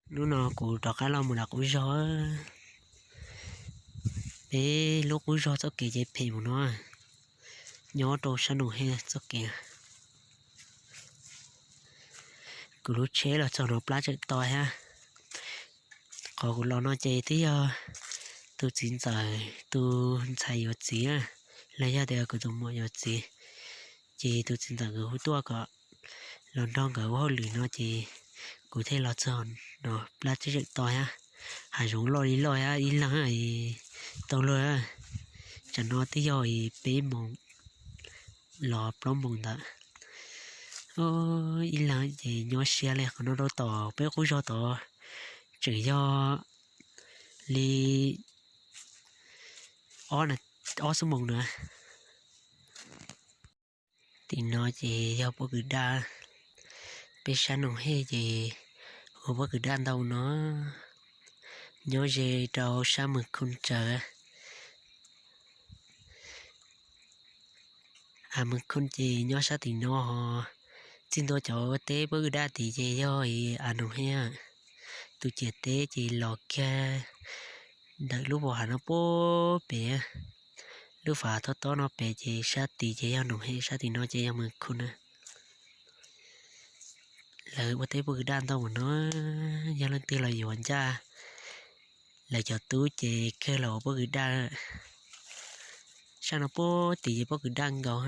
Hnub no kuv rov qab los mus lawm qub zog. Peb lub qub zog txoj kev ces phem mus no, nyob rau sab Noom Hej txoj kev. Kuv lub tsheb los txog no plab tseem to thiab. Qhov kuv los no ces twb yog tus txiv ntxawm tus ntxhais yuav txiv, los yog tias kuv tus muam yuav txiv, ces tus txiv ntxawm nkawd hu tuaj kom los nrog nkawd ua hauj lwm no ces kuv thiaj los txog no. Plab tseem to thiab, hav zoov loj li loj thiab, ib leeg tau luag. Tsam no twb yog peb moos los plaub moos ntawd. Ib leeg ces nyob siab li qhov no rau tom peb qub zog tod tseem yog li ob xuab moos na. Tim no ces yog pob kws daj. Peb sab Noom Hej ces ua pob kws daj ntau no, nyob ze rau sab Mws Khun tsawv. Mws Khun ces nyob sab tim no ho. Txij ntua cov teb pob kws daj tid ces yog Noom Hej. Tus ciam teb ces los kiag ntawm lub vos hav no puag pem, lub vos hav tob tob no pem ces sab tid ces yog Noom Hej, sab tim no ces yog Mws Khun na. Lawv ua teb pob kws daj ntau mus no, yog leej twg los yuav ncaj. Lawv cov tub ces kawg los ua pob kws daj. Sab no puag tim ces pob kws daj nkaus.